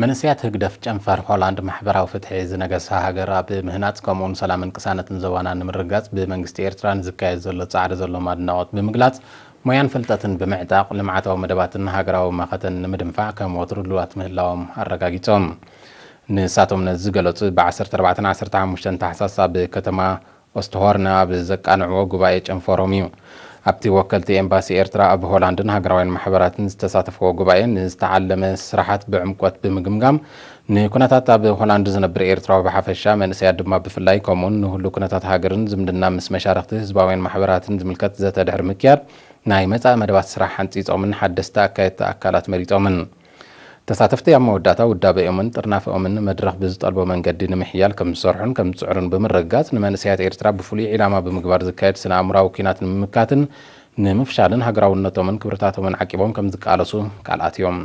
መንእሰያት ህግደፍ ጨንፈር ሆላንድ ማሕበራዊ ፍትሒ ዝነገሳ ሃገር ኣብ ምህናጽ ከምኡውን ሰላምን ቅሳነትን ዞባና ንምርግጋጽ ብመንግስቲ ኤርትራ ንዝካየድ ዘሎ ጻዕሪ ዘሎም ኣድናቖት ብምግላጽ፣ ሞያን ፍልጠትን ብምዕጣቕ ልምዓታዊ መደባትን ሃገራዊ መኸተን ንምድንፋዕ ከም ወትሩ ድሉዋት ምህላዎም ኣረጋጊጾም። ንሳቶም ነዚ ዝገለጹ ብ ዓሰርተ ኣርባዕተን ዓሰርተ ሓሙሽተን ታሕሳስ ኣብ ከተማ ኦስትሆርን ኣብ ዘቃንዕዎ ጉባኤ ጨንፈሮም እዩ። ኣብቲ ወከልቲ ኤምባሲ ኤርትራ ኣብ ሆላንድን ሃገራውያን ማሕበራትን ዝተሳተፍዎ ጉባኤ ንዝተዓለመ ስራሓት ብዕምቆት ብምግምጋም ንኩነታት ኣብ ሆላንድ ዝነብር ኤርትራዊ ብሓፈሻ መንእሰያት ድማ ብፍላይ ከምኡን ንህሉ ኩነታት ሃገርን ዝምድና ምስ መሻርክቲ ህዝባውያን ማሕበራትን ዝምልከት ዘተ ድሕሪ ምክያድ ናይ መጻኢ መደባት ስራሕ ሓንጺጾምን ሓደስቲ ኣካየድቲ ኣካላት መሪጾምን። ተሳተፍቲ ኣብ መወዳእታ ውዳበኦምን ጥርናፈኦምን መድረኽ ብዝጠልቦ መንገዲ ንምሕያል ከም ዝሰርሑን ከም ዝጽዕሩን ብምርግጋጽ ንመንእሰያት ኤርትራ ብፍሉይ ዒላማ ብምግባር ዝካየድ ስነ ኣእምራዊ ኲናት ንምምካትን ንምፍሻልን ሃገራውነቶምን ክብርታቶምን ዓቂቦም ከም ዝቃለሱ ቃል ኣትዮም።